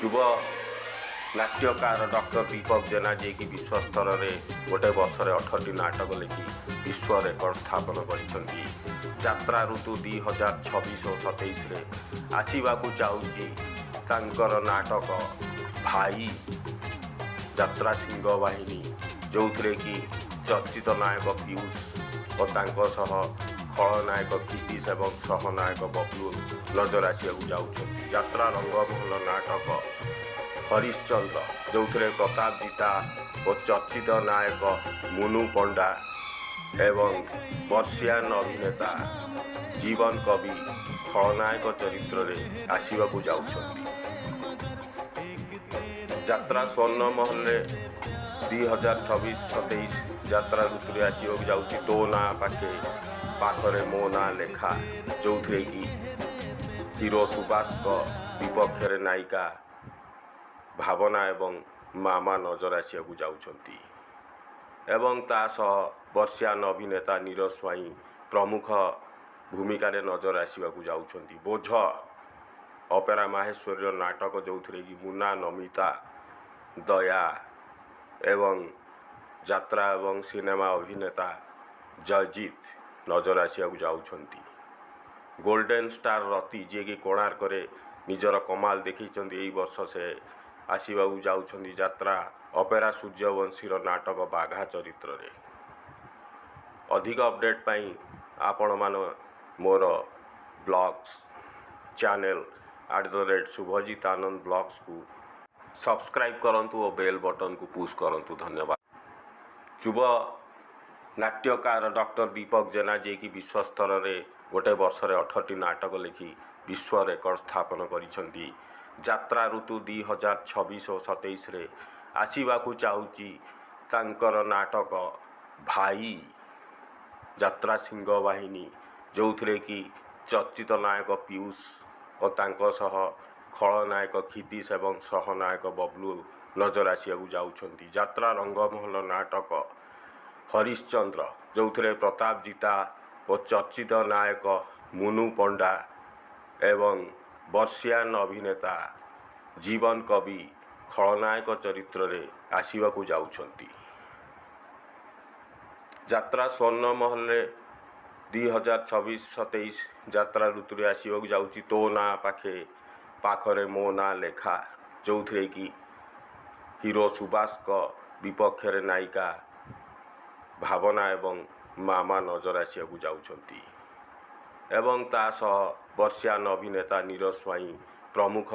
ଯୁବ ନାଟ୍ୟକାର ଡକ୍ଟର ଦୀପକ ଜେନା, ଯିଏକି ବିଶ୍ୱସ୍ତରରେ ଗୋଟେ ବର୍ଷରେ 18ଟି ନାଟକ ଲେଖି ବିଶ୍ୱ ରେକର୍ଡ଼ ସ୍ଥାପନ କରିଛନ୍ତି, ଯାତ୍ରା ଋତୁ 2026 ଓ 27ରେ ଆସିବାକୁ ଯାଉଛି ତାଙ୍କର ନାଟକ ଭାଇ, ଯାତ୍ରା ସିଂହ ବାହିନୀ, ଯେଉଁଥିରେ କି ଚର୍ଚ୍ଚିତ ନାୟକ ପୀୟୁଷ ଓ ତାଙ୍କ ସହ ଖଳନାୟକ କ୍ଷିତୀଶ ଏବଂ ସହନାୟକ ବବଲୁ ନଜର ଆସିବାକୁ ଯାଉଛନ୍ତି। ଯାତ୍ରା ରଙ୍ଗମହଲ ନାଟକ ହରିଶ୍ଚନ୍ଦ୍ର, ଯେଉଁଥିରେ ପ୍ରତାପ ଜିତା ଓ ଚର୍ଚ୍ଚିତ ନାୟକ ମୁନୁ ପଣ୍ଡା ଏବଂ ବର୍ଷିୟାନ ଅଭିନେତା ଜୀବନ କବି ଖଳନାୟକ ଚରିତ୍ରରେ ଆସିବାକୁ ଯାଉଛନ୍ତି। ଯାତ୍ରା ସ୍ୱର୍ଣ୍ଣମହଲରେ 2026-27 ଯାତ୍ରା ଋତୁରେ ଆସିବାକୁ ଯାଉଛି ତୋ ନାଁ ପାଖେ ପାଖରେ ମୋ ନାଁ ଲେଖା, ଯେଉଁଥିରେ କି ହିରୋ ସୁବାସଙ୍କ ବିପକ୍ଷରେ ନାୟିକା ଭାବନା ଏବଂ ମାମା ନଜର ଆସିବାକୁ ଯାଉଛନ୍ତି ଏବଂ ତା ସହ ବର୍ଷିୟାନ ଅଭିନେତା ନୀରଜ ସ୍ୱାଇଁ ପ୍ରମୁଖ ଭୂମିକାରେ ନଜର ଆସିବାକୁ ଯାଉଛନ୍ତି। ବୋଝ, ଅପେରା ମାହେଶ୍ୱରୀର ନାଟକ, ଯେଉଁଥିରେ କି ମୁନା, ନମିତା, ଦୟା ଏବଂ ଯାତ୍ରା ଏବଂ ସିନେମା ଅଭିନେତା ଜୟଜିତ ନଜର ଆସିବାକୁ ଯାଉଛନ୍ତି। ଗୋଲ୍ଡେନ୍ ଷ୍ଟାର ରତି, ଯିଏକି କୋଣାର୍କରେ ନିଜର କମାଲ ଦେଖେଇଛନ୍ତି, ଏଇ ବର୍ଷ ସେ ଆସିବାକୁ ଯାଉଛନ୍ତି ଯାତ୍ରା ଅପେରା ସୂର୍ଯ୍ୟବଂଶୀର ନାଟକ ବାଘା ଚରିତ୍ରରେ। ଅଧିକ ଅପଡ଼େଟ୍ ପାଇଁ ଆପଣମାନେ ମୋର ବ୍ଲଗ୍ସ ଚ୍ୟାନେଲ୍ @Subhajit ଆନନ୍ଦ ବ୍ଲଗ୍ସକୁ ସବସ୍କ୍ରାଇବ୍ କରନ୍ତୁ ଓ ବେଲ୍ ବଟନ୍କୁ ପୁସ୍ କରନ୍ତୁ। ଧନ୍ୟବାଦ। ଯୁବ ନାଟ୍ୟକାର ଡକ୍ଟର ଦୀପକ ଜେନା, ଯିଏକି ବିଶ୍ୱସ୍ତରରେ ଗୋଟେ ବର୍ଷରେ 18ଟି ନାଟକ ଲେଖି ବିଶ୍ୱ ରେକର୍ଡ଼ ସ୍ଥାପନ କରିଛନ୍ତି, ଯାତ୍ରା ଋତୁ 2026 ଓ 27ରେ ଆସିବାକୁ ଯାଉଛି ତାଙ୍କର ନାଟକ ଭାଇ, ଯାତ୍ରା ସିଂହ ବାହିନୀ, ଯେଉଁଥିରେ କି ଚର୍ଚ୍ଚିତ ନାୟକ ପୀୟୁଷ ଓ ତାଙ୍କ ସହ ଖଳନାୟକ କ୍ଷିତୀଶ ଏବଂ ସହନାୟକ ବବଲୁ ନଜର ଆସିବାକୁ ଯାଉଛନ୍ତି। ଯାତ୍ରା ରଙ୍ଗମହଲ ନାଟକ ହରିଶ୍ଚନ୍ଦ୍ର, ଯେଉଁଥିରେ ପ୍ରତାପ ଜିତା ଓ ଚର୍ଚ୍ଚିତ ନାୟକ ମୁନୁ ପଣ୍ଡା ଏବଂ ବର୍ଷିୟାନ ଅଭିନେତା ଜୀବନ କବି ଖଳନାୟକ ଚରିତ୍ରରେ ଆସିବାକୁ ଯାଉଛନ୍ତି। ଯାତ୍ରା ସ୍ୱର୍ଣ୍ଣମହଲରେ 2026-27 ଯାତ୍ରା ଋତୁରେ ଆସିବାକୁ ଯାଉଛି ତୋ ନାଁ ପାଖେ ପାଖରେ ମୋ ନାଁ ଲେଖା, ଯେଉଁଥିରେ କି ହିରୋ ସୁବାସଙ୍କ ବିପକ୍ଷରେ ନାୟିକା ଭାବନା ଏବଂ ମାମା ନଜର ଆସିବାକୁ ଯାଉଛନ୍ତି ଏବଂ ତା ସହ ବର୍ଷିୟାନ ଅଭିନେତା ନୀରଜ ସ୍ୱାଇଁ ପ୍ରମୁଖ